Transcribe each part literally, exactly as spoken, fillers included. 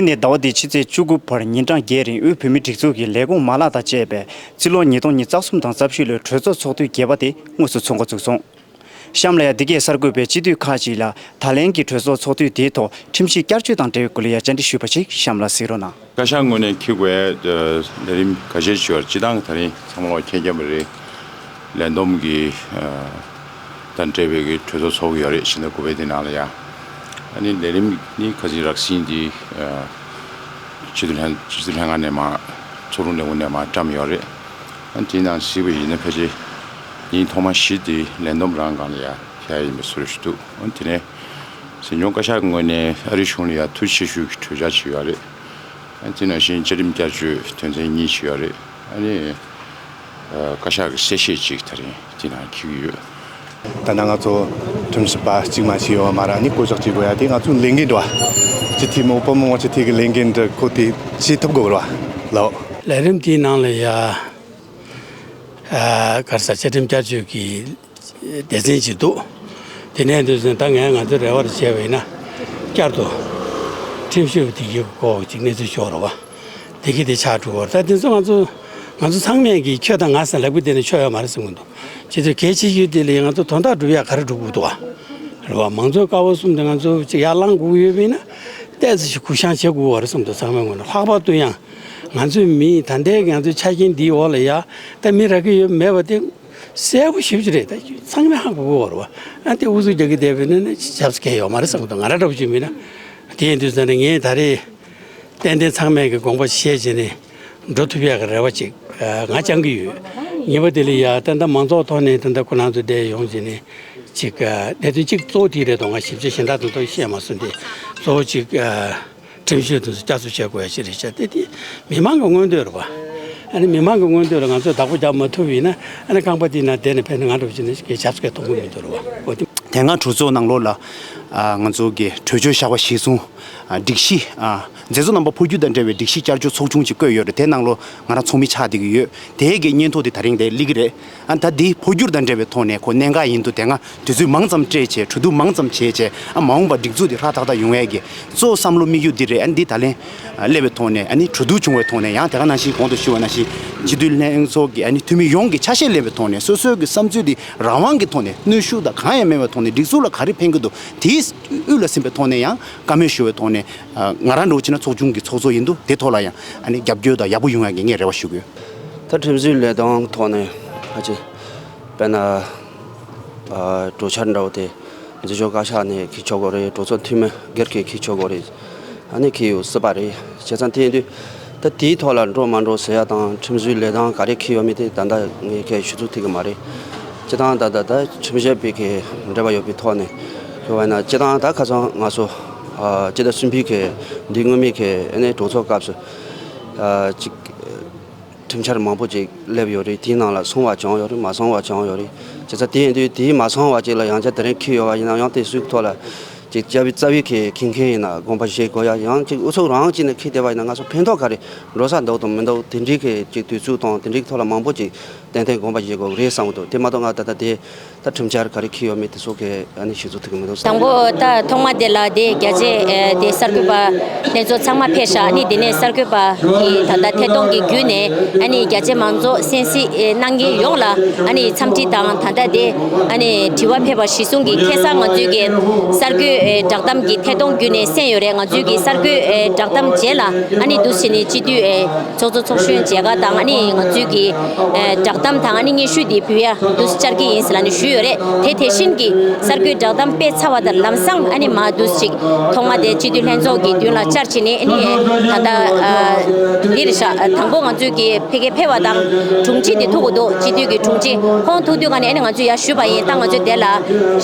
ནས་ཟླ་བ་འདིའི་ཕྱི་ཚེས་བཅུ་དགུ་བར་ཉིན་གྲངས་བརྒྱད་རིང་དབུས་བོད་མིའི་སྒྲིག་འཛུགས་ཀྱི་ལས་ཁུངས་མ་ལག་དང་བཅས་པའི་རྩིས་ལོ་ཉིས་སྟོང་ཉི་ཤུ་རྩ་གསུམ་དང་རྩ་བཞི་ལོའི་གྲོས་ཚོགས་ཚོགས་དུས་བརྒྱད་པ་དེ་དངོས་སུ་འཚོགས་འགོ་ཚུགས་སོང་། གཤམ་ལ་ཡང་འདི་གའི་གསར་འགོད་པས་སྤྱི་འཐུས་ཁག་ཅིག་ལ་ད་ལན་གྱི་གྲོས་ཚོགས་ཚོགས་དུས་དེའི་ཐོག་ཁྲིམས་གཞི་བསྐྱར་བཅོས་དང་འབྲེལ་བའི་སྐོར་ལ་ཡང་བཅར་འདྲི་ཞུས་པ་ཞིག་གཤམ་ལ་གཟིགས་རོགས་གནང་། བཀའ་ཤག་ངོས་ནས་འཁྱེར་དགོས་ཡ་ལས་རིམ་ཁ་ཤས་ཅིག་ཡོད་རེད། སྤྱིར་བཏང་གི་ད་རིང་ཚང་མ་ལོག་མཁྱེན་མཁྱེན་པ་རེད། ལས་བསྡོམས་ཀྱི་དང་འབྲེལ་བའི་གི་གྲོས་ཚོགས་ཚོགས་ཀྱི་ཡོད་རེད། ཕྱི་ཟླ་དགུ་པའི་དེ་ནང་ལ་ཡ། ཨ་ནི་ལས་རིམ་ནི་ཁ་ཅིག་རགས་ཟིན་འདི་སྤྱི་འཐུས་ལྷན་སྤྱི་འཐུས་ལྷན་ཁང་ནས་མར་ཚོགས་རུང་ལས་ཁུངས་ནས་མར་བཀྲམ་ཡོད་རེད། ཨ་ནི་དེའི་ནང་གཟིགས་པ་ཡིན་ན་ཕལ་ཆེར་ཉིན་ཐོག་མ་བཞི་དེ་ལས་བསྡོམས་རང་སྒང་ལ་ཡ་ཡ་ཡིན་པའི་བཟོ་འདྲ་ཞིག་འདུག་ཨ་ནི་དེ་ནས་འཛིན་སྐྱོང་བཀའ་ཤག་གི་ངོས་ནས་ཨ་རིའི་གཞུང་ལ་ཡ་ཐུགས་རྗེ་ཆེ་ཞུ་གི་གྲོས་འཆར་ཅིག་ཡོད་རེད། ཨ་ནི་དེ་ནང་བཞིན་བཅའ་ཁྲིམས་བསྐྱར་བཅོས་དོན་ཚན་གཉིས་ཅིག་ཡོད་རེད། ཨ་ནི་བཀའ་ཤག་གི་གསལ་བཤད་ཅིག་ད་རིང་དེ་ནང་འཁྱེར་གྱི་ཡོད། ད་ནང་ང་ཚོ་ཁྲིམས་ཞིབ་པ་གཅིག་མ་ཞིག་ཡོད་མ་རེད། ཨ་ནི་བསྐོ་གཞག་བྱེད་དགོས་ཡ་དེ་ང་ཚོའི་ལས་འགན་འགྲོ་བ། སྤྱི་འཐུས་མང་པོ་མང་སྤྱི་འཐུས་ཀྱི་ལས་འགན་འདྲ་ཁོ་དེ་བྱེད་ཐུབ་དགོས་རེད་བ། ལའོ། ལས་རིམ་དེའི་ནང་ལ་ཡ་ག་རེ་ཟ་བཅའ་ཁྲིམས་བསྐྱར་བཅོས་ཀྱི་སྡེ་ཚན་ཅིག་འདུག་དེ་ནས་འདུག་ཟེར་ན་ད་ངས་ང་ཚོའི་རེ་བ་རེ་བྱས་པ་ཡིན་ན་བསྐྱར་དུ་ཁྲིམས་ཞིབ་དེ་གི་སྐོར་ཅིག་གནས་ཚུལ་ཤོད་རོགས་པ། དེ་གི་དེ་ཆགས་འགྲོ་བར་ད་དེ་ཚོ་ང་ཚོ་ང་ཚོ་ཚང་མས་ཀྱི་ཁྱོད་དང་ང་ཟེར་ལབ་གི་དེ་ནས་ཆོག་ཡོད་མ་རེད་བསམ་གི་འདུག་ཁྱེད་ཚོས་གལ་ཆེ་ཤོས་དེ་ལ་ང་ཚོ་དོན་དག་སྒྲུབ་ཡག་ག་རེ་སྒྲུབ་དགོས་འདུག་བ། རེད་བ། མང་གཙོའི་ཀ་བ་གསུམ་དེ་ང་ཚོ་ཅིག་ཡར་བསླང་དགོས་ཀྱི་ཡོད་པ་ཡིན་ན་ཏོག་ཙམ་ཞིག་གུ་བཤངས་བྱེད་དགོས་བ་རེད་བསམ་འདུག་ཚང་མའི་ངོས་ནས་ལྷག་པར་དུ་ཡང་ང་ཚོའི་མི་ད་ལྟའི་ང་ཚོའི་ཆ་རྐྱེན་འདིའི་འོག་ལ་ཡ་ད་མི་རག་གི་ཡོད་མེད་པ་དེ་གསལ་པོ་ཞེ་པོ་ཅིག་རེད། ད་ཚང་མས་ཧ་གོ་གི་ཡོད་རེད་བ། ཨ་དེ་ཨུ་ཚུགས་རྒྱག་གི་བསྡད་པ་ཡིན་ན་ཆབ་སྲིད་གལ་ཡོད་མ་རེད་བསམ་གི་འདུག་ང་རང་འདྲ་པོ་ཅིག་མིན་ན། དེ་ཡིན་དུས་ཙང་ནས་ངས་ད་རེས་ཏན་ཏན་ཚང་མས་ཀྱི་དགོངས་པ་བཞེས་བྱས་ནས་འགྲོ་ཐུབ་ཡག་གི་རེ་བ་ཅིག་ང་བཅང་གི་ཡོད། ཉེས་པ་དེ་ལ་ཡ་ད་ལྟ་མང་ཚོགས་ཐོག་ནས་ད་ལྟ་ཁོ་རང་ཚོ་བསྡད་ཡོང་བྱས་ནས་ཅིག་གནད་དོན་གཅིག་གཙོ་བོ་དེ་རེད་དོ། ང་ཞིབ་ཆ་གཞན་དག་དོན་དག་བཤད་མ་སོང་སྟེ་གཙོ་བོ་ཅིག་ཁྲིམས་གཞི་དེ་ཚོ་བསྐྱར་གསོ་བྱེད་དགོས་ཡ་ཞིག་རེད་ཤག་དེ་དེ་མི་མང་གི་མངོན་འདོད་རེད་བ། ཨ་ནི་མི་མང་གི་མངོན་འདོད་ལ་ང་ཚོས་བདག་པོ་རྒྱག་མ་ཐུབ་པ་ཡིན་ན་ཨ་ནི་རྐང་པ་དེ་ན་བསྡད་ནས་ཕན་ན་ང་འདྲ་པོ་བྱས་ནས་ཞིག་གི་ཆབ་སྲིད་ཀྱི་མཐོང་གི་མི་འདུག་རེད་བ། འོ་དེ། དེ་སྔ་གྲོས་ཚོགས་ནང་ལོགས་ལ་ཨ་ང་ཚོ་གི་གྲོས་ཆོད་བཞག་པ་གཞིར་བཟུང་ཨ་སྒྲིག་གཞི་ཨ་མཛད་གཙོ་རྣམ་པ་འཕོ་འགྱུར་དང་འབྲེལ་བའི་སྒྲིག་གཞི་བསྐྱར་བཅོས་ཚོགས་ཆུང་ཅིག་བསྐོས་ཡོད་རེད། དེ་ནང་ལོགས་ང་རང་ཚོགས་མི་ཆགས་བསྡད་ཀྱི་ཡོད། དེའི་གི་སྙན་ཐོ་དེ་ད་རིང་དེ་སླེབས་ཀྱི་རེད། ཨ་ད་འདི་འཕོ་འགྱུར་དང་འབྲེལ་བའི་ཐོག་ནས་ཁོ་གནད་འགག་ཡིན་འདུག་དེ་སྔ་དུས་ཚོད་མང་ཙམ་སྤྲད་བྱས་གྲོས་བསྡུར་མང་ཙམ་བྱས་བྱས་ཨ་མ་འོངས་པ་སྒྲིག་འཛུགས་འདི་ཧྲ་ཐག་ཐག་ཡོང་ཡས་ཀྱི་གཙོ་བོ་བསམ་བློ་དམིགས་ཡུལ་འདི་རེད། ཨ་འདི་ད་ལན་སླེབས་པའི་ཐོག་ནས་ཨ་ནི་གྲོས་བསྡུར་བྱུང་བའི་ཐོག་ནས་ཡང་དེ་ག་ནང་བཞིན་གོང་དུ་ཞུས་པ་ནང་བཞིན་སྤྱི་འཐུས་ལྷན་ཚོགས་ཀྱི་ཨ་ནི་འཐུས་མི་ཡོངས་ཀྱི་ཆ་ཤས་སླེབས་པའི་ཐོག་ནས་སོ་སོའི་གི་བསམ་ཚུལ་འདི་རང་དབང་གི་ཐོག་ནས་གནོན་ཤུགས་དང་གང་ཡང་མེད་པའི་ཐོག་ནས་སྒྲིག་འཛུགས་ལ་ག་རེ་ཕན་གྱི་འདུག་དེའི་དབུས་ལ་ཟིན་པའི་ཐོག་ནས་ཡང་བཀའ་མོལ་ཞུ་བའི་ཐོག་ནས་ང་རང་འདྲ་བོ་བྱས་ན་ཚོགས་ཆུང་གི་ཚོགས་གཙོ་ཡིན་དུས་དེ་ཐོག་ལ་ཡང་ཨ་ནི་རྒྱབ་སྐྱོར་དང་ཡག་པོ་ཡོང་ཡག་གི་ངས་རེ་བ་ཞུ་གི་ཡོད། ད་ཁྲིམས་བཟོའི་ལས་དོན་ཐོག་ནས་ཕལ་ཆེར་དཔེར་ན་གྲོས་འཆར་འདྲ་བོ་དེ་འཛིན་སྐྱོང་བཀའ་ཤག་ནས་འཁྱེར་ཆོག་གི་རེད། གྲོས་ཚོགས་འཐུས་མི་སྒེར་གྱིས་འཁྱེར་ཆོག་གི་རེད། ཨ་ནི་འཁྱེར་ཡོད་སྲིད་པ་རེད། བྱས་ཙང་དེ་ཡིན་དུས་ད་དེའི་ཐོག་ལ་འགྲོ་མ་འགྲོ་ཟེར་ཡ་དང་ཁྲིམས་བཟོའི་ལས་དོན་ག་རེ་འཁྱེར་ཡོད་མེད་དེ་ད་ལྟ་ངས་གས་ཞུ་ཚུལ་ཐིག་གི་མ་རེད། སྤྱིར་བཏང་ད་ལྟ་ད་ཁྲིམས་བཟོ་པའི་གི་འབྲེལ་བ་ཡོད་པའི་ཐོག་ནས་ཞུ་བ་ན་སྤྱིར་བཏང་ད་ཁ་སང་ང་ཚོ་སྤྱི་ཟླ་གསུམ་པའི་གི་འདི་སྔོན་མའི་གི་ཨ་ནི་གྲོས་ཚོགས་སྐབས་སུ་ཅིག་ཁྲིམས་འཆར་མང་པོ་ཅིག་སླེབས་ཡོད་རེད། དེའི་ནང་ལ་སོང་བ་བྱུང་ཡོད་རེད། མ་སོང་བ་བྱུང་ཡོད་རེད། བྱས་ཙང་དེ་ཡིན་དུས་དེའི་མ་སོང་བ་ཅིག་ལ་ཡང་བསྐྱར་དེ་རིང་འཁྱེར་ཡོད་པ་ཡིན་ན་ཡང་དེ་སུའི་ཐོག་ལ་ཅིག་བཅའ་བའི་རྩ་བའི་གི་འཁྱེར་མཁན་ཡིན་ན་དགོངས་པ་བཞེས་དགོས་ཡ། ཡང་ཅིག་ཨུ་ཚུགས་རང་ཅིག་ནས་འཁྱེར་བསྡད་པ་ཡིན་ན་ང་ཚོ་ཕན་ཐོགས་ག་རེ་འགྲོ་ས་འདུག་དང་མི་འདུག་དེ་འདྲའི་གི་ཅིག་དུས་ཚོད་དང་དེ་འདྲའི་ཐོག་ལ་མང་པོ་ཅིག་ཏན་ཏན་དགོངས་པ་བཞེས་དགོས་རེད་བསམ་གི་འདུག་དེ་མ་གཏོགས་ང་ད་ལྟ་དེ། ད་ཁྲིམས་འཆར་ག་རེ་འཁྱེར་ཡོད་མེད་དེ་ཚོ་གི་ཨ་ནི་ཞུ་ཚུལ་ཐུག་གི་མི་འདུག་དང་པོ་ད་ཐོག་མ་དེ་ལ་དེ་རྒྱ་ཆེ་ཨེ་དེ་གསར་འགོད་པ་ལྷན་ཚོགས་ཚང་མ་ཕེབས་ཤག་ཨ་ནི་དེ་ནས་གསར་འགོད་པ་གི་ད་ལྟ་ཐད་གཏོང་གི་བརྒྱུད་ནས་ཨ་ནི་རྒྱ་ཆེ་མང་ཚོགས་གསན་གཟིགས་ཨེ་གནང་མཁན་ཡོངས་ལ་ཨ་ནི་འཚམས་འདྲི་དང་ད་ལྟ་དེ་ཨ་ནི་དྲི་བ་ཕེབས་པ་གཞིར་བཟུང་གི་ཁ་སང་ང་ཚོའི་གི་གསར་འགོད་ཨེ་བསྒྲགས་གཏམ་གི་ཐད་གཏོང་བརྒྱུད་ནས་གསན་ཡོད་རེད། ང་ཚོའི་གི་གསར་འགོད་ཨེ་བསྒྲགས་གཏམ་རྗེས་ལ་ཨ་ནི་འདུག་སེ་ནི་སྤྱི་འཐུས་ཨེ་ཚོགས་གཙོ་ཚོགས་གཞོན་མཇལ་ཁ་དང་ཨ་ནི་ང་ཚོའི་གི་ཨེ་བསྒྲགས་གཏམ་དང་ཨ་ནི་སྙན་ཞུ་འདི་ཕུལ་ཡ་འདུག་སེ་བཅར་གྱི་ཡིན་ཟེར་ལབ་ནས་ཞུས་ཡོད་རེད། དེ་དེ་བཞིན་གྱི་གསར་འགོད་བསྒྲགས་གཏམ་སྤེལ་ཚར་བ་དང་ལམ་སང་ཨ་ནི་མར་འདུག་སེ་ཅིག་ཐོག་མ་དེ་སྤྱི་འཐུས་ལྷན་ཚོགས་ཀྱི་མདུན་ལ་བཅར་བྱས་ནས་ཨ་ནི་ད་ལྟ་ཨ་འདིར་བཞག་དང་པོ་ང་ཚོའི་གི་ཕ་གིར་ཕེབས་པ་དང་དྲུང་ཆེ་དེ་ཐུག་གི་འདུག་སྤྱི་འཐུས་ཀྱི་དྲུང་ཆེ་ཁོང་ཐུག་དུས་ག་ནས་ཨ་ནི་ང་ཚོས་ཡར་ཞུས་པ་ཡིན། ད་ང་ཚོས་དེ་ལ་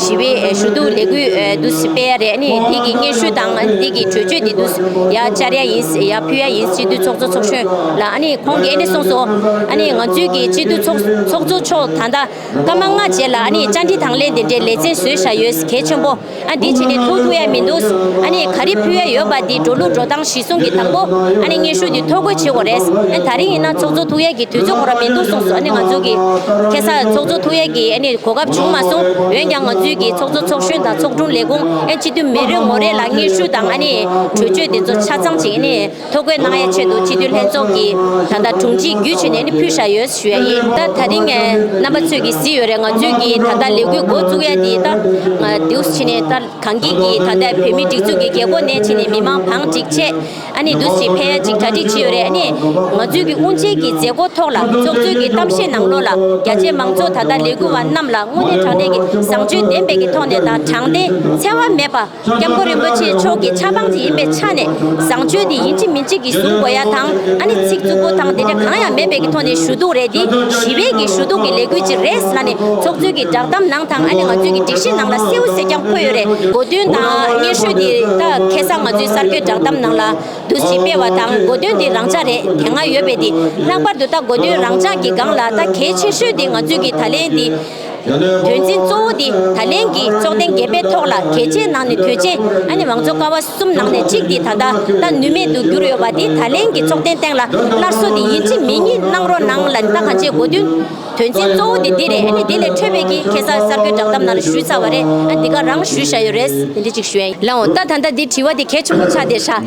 ཞི་བའི་ཞུ་གཏུག་ལས་འགུལ་འདུག་སེ་སྤེལ་ཡ་རེད། ཨ་ནི་འདི་གི་སྙན་ཞུ་དང་འདི་གི་གྲོས་ཆོད་འདི་འདུག་སེ་ཡར་བཅར་ཡ་ཡིན། ཡར་ཕུལ་ཡ་ཡིན། སྤྱི་འཐུས་ཚོགས་གཙོ་ཚོགས་གཞོན་ལ་ཨ་ནི་ཁོང་གིས་ཨ་ནི་གསུངས་སོང་། ཨ་ནི་ང་ཚོའི་གི་སྤྱི་འཐུས་ཚོགས་ཚོགས་གཙོ་མཆོག་ད་ལྟ་སྐར་མ་ལྔ་རྗེས་ལ་ཨ་ནི་བཅར་འདྲི་དང་ལེན་དེ་འདྲའི་ལེ་ཚན་བཟོས་བཞག་ཡོད། གལ་ཆེན་པོ་ཨ་འདི་བྱས་ནས་ཐུག་ཐུབ་ཡ་མི་འདུག་ཨ་ནི་ག་རེ་ཕུལ་ཡ་ཡོད་པ་འདི་འགྲོ་ལུགས་འགྲོ་སྟངས་གཞིར་བཟུང་གི་དང་པོ་ཨ་ནི་སྙན་ཞུ་འདི་ཐོ་འགོད་ བྱེད་དགོས་རེད། ཨ་ནི་ད་རིང་ཡིན་ན་ཚོགས་གཙོ་ཐུག་ཡས་ཀྱི་དུས་ཚོད་ཁོ་རང་མི་འདུག་གསུངས་སོང་། ཨ་ནི་ང་ཚོ་གི་ཁ་སང་ཚོགས་གཙོ་ཐུག་ཡས་ཀྱི་ཨ་ནི་གོ་སྐབས་བྱུང་མ་སོང་། འོན་ཀྱང་ང་ཚོའི་གི་ཚོགས་གཙོ་ཚོགས་གཞོན་དང་ཚོགས་དྲུང་ལས་ཁུངས་ཨ་ནི་སྤྱི་འཐུས་མི་རེ་ངོ་རེ་ལ་སྙན་ཞུ་དང་ཨ་ནི་གྲོས་ཆོད་དེ་ཚོ་ཆ་ཚང་ཅིག་ཨ་ནི་ཐོ་འགོད་གནང་ཡས་ཆེད་དུ་སྤྱི་འཐུས་ལྷན་ཚོགས་ཀྱི་ད་ལྟ་དྲུང་ཆེ་བརྒྱུད་བྱས་ནས་ཨ་ནི་ཕུལ་བཞག་ཡོད་ཞུ་ཡ་ཡིན། ད་ད་རིང་ཨ་རྣམ་པ་ཚོས་ཀྱི་གཟིགས་ཡོད་རེད། ང་ཚོའི་གི་ད་ལྟ་ལས་འགུལ་འགོ་བཙུགས་ཡས་དེ་ད་ང་དེའུ་བྱས་ནས་ད། གངས་སྐྱིད་ཀྱི་ད་ལྟ་བོད་མིའི་སྒྲིག་འཛུགས་ཀྱི་རྒྱལ་སྒོ་ནས་ཕྱིན་ནས་མི་མང་བང་སྒྲིག་བྱས། ཨ་ནི་འདུ་ཞིག་ཕེབས་ཡ་ཅིག་གྲ་སྒྲིག་བྱས་ཡོད་རེད། ཨ་ནི་ང་ཚོའི་གི་དབུ་འབྱེད་ཀྱི་མཛད་སྒོ་ཐོག་ལ་ཚོགས་གཙོའི་གི་གཏམ་བཤད་ནང་ལོགས་ལ་རྒྱ་ཆེའི་མང་ཚོགས་ད་ལྟ་ལས་འགུལ་བ་རྣམས་ལ་དངོས་གནས་དྲང་གནས་ཀྱི་བཟང་སྤྱོད་ལྡན་པའི་གི་ཐོག་ནས་དང་དྲང་བདེན་འཚེ་བ་མེད་པ་སྐྱབས་མགོན་རིན་པོ་ཆེ་མཆོག་གི་ཆབ་འབངས་ཅིག་ཡིན་པའི་ཆ་ནས་བཟང་སྤྱོད་དེ་ཡིན་གཅིག་མིན་གཅིག་གི་བཟུང་དགོས་ཡ་དང་། ཨ་ནི་ཚིག་རྩུབ་པོ་དང་དེ་འདྲ་གང་ཡང་མེད་པའི་གི་ཐོག་ནས་ཞུ་གཏུག་རེད། འདི་ཞི་བའི་གི་ཞུ་གཏུག་གི་ལས་འགུལ་ཅིག་རེད་ལབ་ནས་ཚོགས་གཙོའི་གི་བསྒྲགས་གཏམ་ནང་དང་ཨ་ནི་ང་ཚོའི་གི་སྒྲིག་གཞི་ནང་ལ་གསལ་བོ་གསལ་རྐྱང་འཁོད་ཡོད་རེད། གོ་དོན་དང་སྙན་ཞུ་དེ་ད་ཁ་སང་ང་ཚོའི་གསར་འགོད་བསྒྲགས་གཏམ་ནང་ལ་འདུ་བྱེད་སྤེལ་བ་དང་གོ་དོན་དེ་རང་འཇགས་རེད། དེ་སྔ་ཡོད་པའི་དེ་ལྷག་པར་དུ་ད་གོ་དོན་རང་འཇགས་ཀྱི་སྒང་ལ་ད་གལ་ཆེ་ཤོས་དེ་ང་ཚོའི་གི་ད་ལན་དེ་དོན་ཚན་གཙོ་བོ་དེ་ད་ལན་གྱི་ཚོགས་ཐེངས་བརྒྱད་པའི་ཐོག་ལ་གལ་ཆེའི་ནང་ནས་དོན་ཆེ་ཨ་ནི་མང་གཙོ་ཀ་བ་གསུམ་ནང་ནས་གཅིག་དེ་ད་ལྟ་ད་ནུས་མེད་དུ་གྱུར་ཡོད་པ་དེ་ད་ལན་གྱི་ཚོགས་ཐེངས་སྟེང་ལ་སླར་གསོ་དེ་ཡིན་གཅིག་མིན་གཉིས་གནང་རོགས་གནང་ལ་ད་གང་ཅི་གོ་དོན། དོན་ཚན་གཙོ་བོ་དེ་འདི་རེད། ཨ་ནི་འདི་ལས་འཕྲོས་པའི་གི་ཁ་སང་གསར་འགོད་བསྒྲགས་གཏམ་ནང་ལ་ཞུས་ཚར་བ་རེད། ཨ་འདི་ག་རང་ཞུས་བཞག་ཡོད་རེད། དེ་འདྲ་ཅིག་ཞུ་ཡ་ཡིན། ལགས་འོ། ད་ད་ལྟ་འདི་དྲི་བ་དེ་གལ་ཆེན་པོ་ཆགས་བསྡད་ཤག་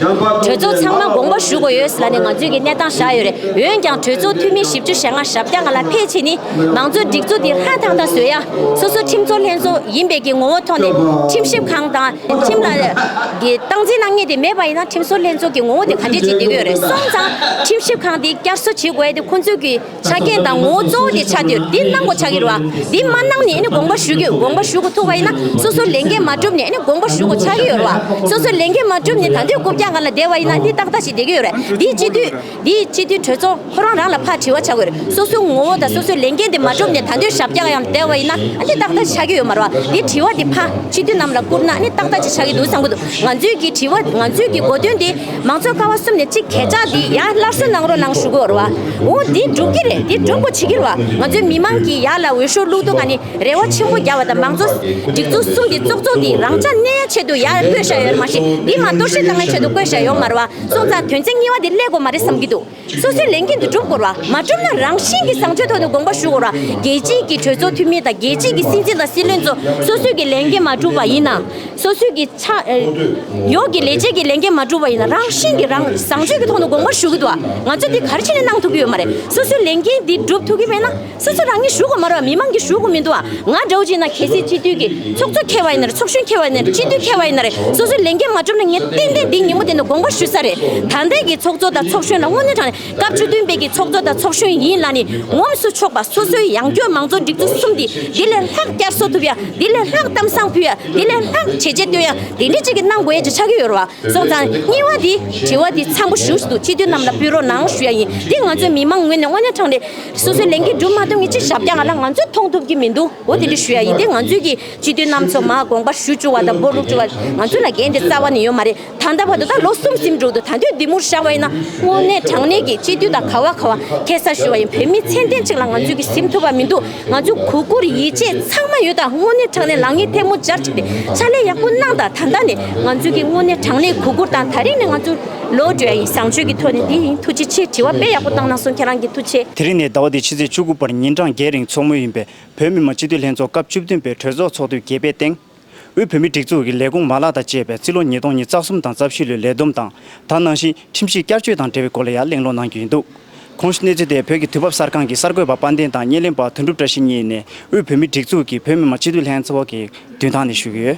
གྲོས་ཚོགས་ཚང་མ་དགོངས་པ་ཞུ་དགོས་ཡོད་ཟེར་ལབ་ནས་ང་ཚོས་ཀྱི་གནས་སྟངས་བཞག་ཡོད་རེད། འོན་ཀྱང་གྲོས་ཚོགས་འཐུས་མི་བཞི་བཅུ་ཞེ་ལྔ་ཞེ་བརྒྱད་ལ་ཕེབས་བྱས་ནི་མང་གཙོའི་སྒྲིག་འཛུགས་འདི་ཧ་ཐག་ཐག་བཟོ་ཡ། སོ་སོ་ཁྲིམས་བཟོ་ལྷན་ཚོགས་ཡིན་པའི་གི་ངོ་བོ་ཐོག་ནས་ཁྲིམས་ཞིབ་ཁང་དང་ཁྲིམས་ལ་གི་སྟངས་འཛིན་གནང་མཁན་དེ་མེད་པ་ཡིན་ན་ཁྲིམས་བཟོ་ལྷན་ཚོགས་ཀྱི་ངོ་བོ་དེ་ག་འདྲས་ཅིག་བསྡད་ཀྱི་ཡོད་རེད། སོང་ཙང་ཁྲིམས་ཞིབ་ཁང་དེ་བསྐྱར་གསོ་བྱེད་དགོས་ཡ་དེ་ཁོང་ཚོའི་གི་ཆ་རྐྱེན་དང་ངོ་བོ་གཙོ་བོ་དེ་ཆགས་ཀྱི་ཡོད་རེད། འདི་གནང་དགོས་ཆགས་ཀྱི་རེད་བ། འདི་མ་གནང་ནས་ཨ་ནི་དགོངས་པ་ཞུ་རྒྱུ་དགོངས་པ་ཞུ་དགོས་ཐུག་པ་ཡིན་ན་སོ་སོའི་ལས་འགན་མ་འགྲུབ་ནས་ཨ་ནི་དགོངས་པ་ཞུ་དགོས་ཆགས་ཀྱི་ཡོད་རེད་བ། སོ་སོའི་ལས་འགན་མ་འགྲུབ་ནས་ད་དུང་རྐུབ་བཀྱག་སྒང་ལ་བསྡད་པ་ཡིན་ན་འདི་ཏག་ཏག་ཞིག་བསྡད་ཀྱི་ཡོད་རེད། འདི་སྤྱི་འཐུས་འདི་སྤྱི་འཐུས་གྲོས་ཚོགས་ཁོ་རང་རང་ལ་ཕར་དྲི་བ་ཆགས་ཀྱི་ཡོད་རེད། སོ་སོའི་ངོ་བོ་དང་སོ་སོའི་ལས་འགན་དེ་མ་འགྲུབ་ནས་ད་དུང་ཞབས་བཀྱག་ཡང་བསྡད་པ་ཡིན་ན་ཨ་འདི་ཏག་ཏག་ཆགས་ཀྱི་ཡོད་མ་རེད་བ། འདི་དྲི་བ་འདི་ཕར་སྤྱི་འཐུས་རྣམས་ལ་བསྐུར་ན་ཨ་ནི་ཏག་ཏག་ཅིག་ཆགས་ཀྱི་འདུག་བསམ་གྱི་འདུག་ང་ཚོའི་གི་དྲི་བ་ང་ཚོའི་གི་གོ་དོན་འདི་མང་གཙོ་ཀ་བ་གསུམ་ནས་གཅིག་གས་ཆག་འདི་ཡར་སླར་གསོ་གནང་རོགས་གནང་ཞུ་དགོས་རེད་བ། འོ་འདི་འགྲུབ་ཀྱི་རེད། འདི་འགྲུབ་དགོས་བྱེད་ཀྱི་རེད་བ། ང་ཚོའི་མི་མང་གི་ཡར་ལ་འོས་ཤོག་བླུགས་དུས་ང་ནི་རེ་བ་ཆེན་པོ་བརྒྱབ་པ་དང་མང་གཙོ་སྒྲིག་འཛུགས་གསུམ་གྱི་ཚོགས་གཙོ་འདི་རང་འཇགས་གནས་ཡ་ཆེད་དུ་ཡར་བསྐོས་བཞག་ཡོད་མ་གཞི་འདི་མ་གཏོར་བཤིག་བཏང་ཡ་ཆེད་དུ་བསྐོས་བཞག་ཡོད་མ་རེད་བ། སོང་ཙང་དོན་ཚན་གཉིས་པ་འདི་སླེབས་དགོས་མ་རེད་བསམ་གྱི་འདུག་སོ་སོའི་ལས་འགན་དེ་སྒྲུབ་དགོས་ར། མ་སྒྲུབ་ན་རང་བཞིན་གྱི་བཟང་སྤྱོད་ཐོག་ནས་དགོངས་པ་ཞུ་དགོས་ར། རྒྱལ་སྤྱིའི་གི་གྲོས་ཚོགས་འཐུས་མི་དང་རྒྱལ་སྤྱིའི་གི་སྲིད་འཛིན་དང་སྲིད་བློན་ཚོ་སོ་སོའི་གི་ལས་འགན་མ་སྒྲུབ་པ་ཡིན་ན། སོ་སོའི་གི་ཆ་ཨེ་ཡོག་གི་ལས་བྱེད་ཀྱི་ལས་འགན་མ་སྒྲུབ་པ་ཡིན་ན་རང་བཞིན་གྱི་རང་བཟང་སྤྱོད་ཀྱི་ཐོག་ནས་དགོངས་པ་ཞུ་གི་འདུག་ང་ཚོ་འདི་ག་རེ་བྱས་ནས་གནང་ཐུབ་ཀྱི་ཡོད་མ་རེད། སོ་སོའི་ལས་འགན་འདི་སྒྲུབ་ཐུབ་ཀྱི་མེད་ན་སོ་སོ་རང་ཉིད་ཞུ་དགོས་མ་རེད་བ། མི་མང་གིས་ཞུ་དགོས་མི་འདུག་བ། ང་འདྲ་བོ་ཅིག་ཡིན་ན་གལ་སྲིད་སྤྱི་འཐུས་ཀྱི་ཚོགས་གཙོ་འཁེལ་བ་ཡིན་ན་རེད། ཚོགས་གཞོན་འཁེལ་བ་ཡིན་ན་རེད། སྤྱི་འཐུས་འཁེལ་བ་ཡིན་ན་རེད། སོ་སོའི་ལས་འགན་མ་སྒྲུབ་ན་ངས་ཏན་ཏན་འདི་ཉིན་མོ་དེ་ནས་དགོངས་པ་ཞུ་ས་རེད། ད་ལྟའི་གི་ཚོགས་གཙོ་དང་ཚོགས་གཞོན་ལ་དངོས་གནས་དྲང་གནས་སྐབས་བཅུ་བདུན་པའི་གི་ཚོགས་གཙོ་དང་ཚོགས་གཞོན་ཡིན་ལབ་ནས་ངོམས་སུ་ཆོག་པ། སོ་སོའི་ཡང་སྐྱོར་མང་གཙོ་སྒྲིག་འཛུགས་གསུམ་འདི་འདི་ལས་ལྷག་བསྐྱར་གསོ་ཐུབ་ཡ། འདི་ལས་ལྷག་གཏམ་བཟང་ཕུལ་ཡ། འདི་ལས་ལྷག་བྱས་རྗེས་སྟོན་ཡ། དེ་འདྲ་ཅིག་གི་གནང་དགོས་ཡ་ཅིག་ཆགས་ཀྱི་ཡོད་རེད་བ། སོང་ཙང་གཉིས་པ་འདི་དྲི་བ་འདི་འཚམ་པོ་ཞེ་པོ་ཞིག་འདུག་སྤྱི་འཐུས་རྣམས་ལ་ཕུལ་རོགས་གནང་ཞུ་ཡ་ཡིན། འདི་ང་ཚོའི་མི་མང་ངོས་ནས་དངོས་གནས་དྲང་གནས་སོ་སོའི་ལས་འགན་སྒྲུབ་མ་ཐུབ་མཁན་ཅིག་ཞབས་བཀྱག་ང་ལ་ང་ཚོས་མཐོང་ཐུབ་ཀྱི་མི་འདུག་འོ་དེ་འདྲ་ཞུ་ཡ་ཡིན། དེ་ང་ཚོའི་གི་སྤྱི་འཐུས་རྣམ་ཚོ་མར་དགོངས་པ་ཞུ་བཅུག་པ་དང་སྦོ་ལུག་བཅུག་པ་ང་ཚོ་ལ་འགན་དེ་རྩ་བ་ནས་ཡོད་མ་རེད། ད་ལྟ་བར་དུ་ད་ལོ་གསུམ་ཟིན་འགྲོ་འདུག་ད་དུང་འདི་མུར་བཞག་པ་ཡིན་ན་དངོས་གནས་དྲང་གནས་ཀྱི་སྤྱི་འཐུས་དང་ག་བ་ག་བ་ཁ་ས་ཞུ་བ་ཡིན། བོད་མི་ཚད་ལྡན་ཅིག་ལ་ང་ཚོས་ཀྱི་ཟིན་ཐུབ་པ་མི་འདུག་ང་ཚོ་གུས་བཀུར་ཡིད་ཆེས་ཚང་མ་ཡོད། ད་དངོས་གནས་དྲང་གནས་ལག་གཉིས་ཐལ་མོ་སྦྱར་བྱས་ཏེ་ཕྱག་ལས་ཡག་པོ་གནང་དང་། ད་ལྟ་ནས་ང་ཚོས་ཀྱི་དངོས་གནས་དྲང་གནས་གུས་བཀུར་དང་། ད་རིང་ནས་ང་ཚོ་ལོ་འགྲོ་ཡ་ཡིན། བཟང་སྤྱོད་ཀྱི་ཐོག་ནས་འདི་ཡིན། ཐུགས་རྗེ་ཆེ། དྲི་བ་དཔེ་ཡག་པོ་བཏང་གནང་སོང་། ཁྱེད་རང་གི་ཐུགས་རྗེ་ཆེ། དེ་རིང་ནས་ཟླ་བ་འདིའི་ཕྱི་ཚེས་བཅུ་དགུ་བར་ཉིན་གྲངས་བརྒྱད་རིང་ཚོགས་མུས་ཡིན་པའི་བོད་མི་མང་སྤྱི་འཐུས་ལྷན་ཚོགས་སྐབས་བཅུ་བདུན་པའི་གྲོས་ཚོགས་ཚོགས་དུས་བརྒྱད་པའི་སྟེང་། དབུས་བོད་མིའི་སྒྲིག་འཛུགས་ཀྱི་ལས་ཁུངས་མ་ལག་དང་བཅས་པའི་རྩིས་ལོ་ཉིས་སྟོང་ཉི་ཤུ་རྩ་གསུམ་དང་རྩ་བཞི་ལོའི་ལས་བསྡོམས་དང་། ད་ནང་བཞིན་ཁྲིམས་ཞིབ་བསྐྱར་བཅོས་དང་འབྲེལ་བའི་སྐོར་ལ་ཡང་གླེང་སློང་གནང་རྒྱུ་ཡིན་འདུག་གོང་ཞུས་གནས་ཚུལ་དེ་བོད་ཀྱི་དུས་བབ་གསར་ཁང་གི་གསར་འགོད་པ་དཔལ་ལྡན་དང་བརྙན་ལེན་པ་དོན་གྲུབ་བཀྲ་ཤིས་གཉིས་ནས་དབུས་བོད་མིའི་སྒྲིག་འཛུགས་ཀྱི་བོད་མི་མང་སྤྱི་འཐུས་ལྷན་ཚོགས་ཀྱི་མདུན་ཐང་ནས་ཞུས་ཡོད།